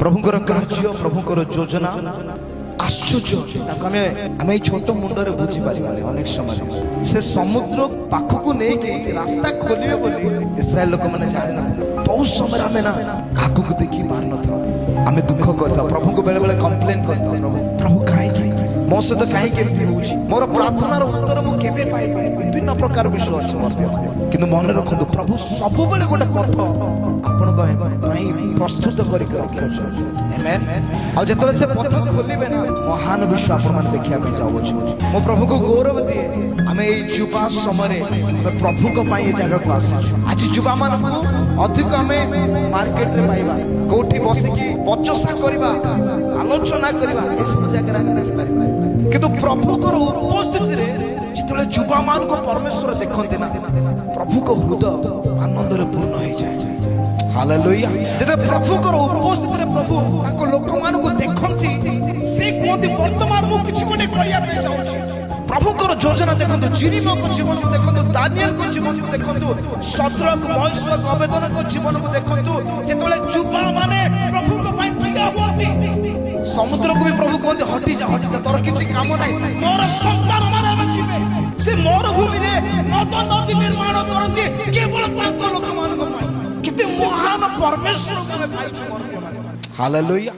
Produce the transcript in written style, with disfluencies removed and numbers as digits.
ପ୍ରଭୁଙ୍କର କାର୍ଯ୍ୟ, ପ୍ରଭୁଙ୍କର ଯୋଜନା ଆଶ୍ଚର୍ଯ୍ୟ ଅଟେ। ତାକୁ ଆମେ ଏଇ ଛୋଟ ମୁଣ୍ଡରେ ବୁଝିପାରିବାନି। ଅନେକ ସମୟରେ ସେ ସମୁଦ୍ର ପାଖକୁ ନେଇକି ରାସ୍ତା ଖୋଲିବେ ବୋଲି ଇସ୍ରାଏଲ ଲୋକମାନେ ଜାଣିନଥିଲେ। ବହୁତ ସମୟରେ ଆମେ ନା ଆଗକୁ ଦେଖି ପାରୁନଥାଉ, ଆମେ ଦୁଃଖ କରିଥାଉ, ପ୍ରଭୁଙ୍କୁ ବେଳେ ବେଳେ କମ୍ପ୍ଲେନ କରିଥାଉ, ପ୍ରଭୁ, ପ୍ରଭୁ, କାହିଁକି ମୋ ସହିତ କାହିଁକି ଏମିତି ହଉଛି? ମୋର ପ୍ରାର୍ଥନାର ଉତ୍ତର ମୁଁ କେବେ ପାଇବି? ବିଭିନ୍ନ ପ୍ରକାର ବିଷୟ ଅଛି ମୋର ପ୍ରିୟ। କିନ୍ତୁ ମନେ ରଖନ୍ତୁ, ପ୍ରଭୁ ସବୁବେଳେ ଗୋଟେ ପଥ ଆପଣଙ୍କ ପାଇଁ ପ୍ରସ୍ତୁତ କରିକି ରଖିଅଛନ୍ତି। Amen. ଆଉ ଯେତେବେଳେ ସେ ପଥ ଖୋଲିବେ ନା, ମହାନ ବିଷୟ ଆପଣମାନେ ଦେଖିବା ପାଇଁ ଯାଉଅଛନ୍ତି। ମୁଁ ପ୍ରଭୁକୁ ଗୌରବ ଦିଏ। ଆମେ ଏଇ ଯୁବା ସମୟରେ ଆମେ ପ୍ରଭୁଙ୍କ ପାଇଁ ଏ ଜାଗାକୁ ଆସିଛୁ। ଆଜି ଯୁବାମାନଙ୍କୁ ଅଧିକ ଆମେ ମାର୍କେଟରେ ପାଇବା, କୋଉଠି ବସିକି ବଚସା କରିବା, ଆଲୋଚନା କରିବା, ଏସବୁ ଜାଗାରେ ଆମେ ଦେଖିପାରିବା। କିନ୍ତୁ ପ୍ରଭୁଙ୍କର ଉପସ୍ଥିତିରେ ଯେତେବେଳେ ଯୁବାମାନଙ୍କୁ ପରମେଶ୍ୱର ଦେଖନ୍ତି ନା, ପ୍ରଭୁଙ୍କ ହୃଦୟ ଆନନ୍ଦରେ ପୂର୍ଣ୍ଣ ହେଇଯାଏ। ହାଲେଲୁୟା। ଯେତେବେଳେ ପ୍ରଭୁଙ୍କର ଉପସ୍ଥିତିରେ ପ୍ରଭୁ ତାଙ୍କ ଲୋକମାନଙ୍କୁ ଦେଖନ୍ତି, ସେ କୁହନ୍ତି, ବର୍ତ୍ତମାନ ମୁଁ କିଛି ଗୋଟେ କରିବା ପାଇଁ ଯାଉଛି। ପ୍ରଭୁଙ୍କର ଯୋଜନା ଦେଖନ୍ତୁ, ଯିରିମିୟଙ୍କ ଜୀବନକୁ ଦେଖନ୍ତୁ, ଦାନିଏଲଙ୍କ ଜୀବନକୁ ଦେଖନ୍ତୁ, ଶଦ୍ରକ, ମୈଶକ, ଅବେଦନଙ୍କ ଜୀବନକୁ ଦେଖନ୍ତୁ। ଯେତେବେଳେ ଯୁବାମାନେ ପ୍ରଭୁଙ୍କ ପାଇଁ ଠିଆ ହୁଅନ୍ତି, ସମୁଦ୍ରକୁ ବି ପ୍ରଭୁ କୁହନ୍ତି, ହଟିଯା, ହଟିଯା, ତୋର କିଛି କାମ ନାହିଁ। ମୋର ସନ୍ତାନ ମାନେ ଏବେ ଯିବେ। ସେ ମରୁଭୂମିରେ ନଦ ନଦୀ ନିର୍ମାଣ କରନ୍ତି କେବଳ ତାଙ୍କ ଲୋକମାନଙ୍କ ପାଇଁ। କେତେ ମହାନ ପରମେଶ୍ୱରକୁ ଆମେ ପାଇଛୁ ମୋର ପ୍ରିୟମାନେ। ହାଲେଲୁୟା।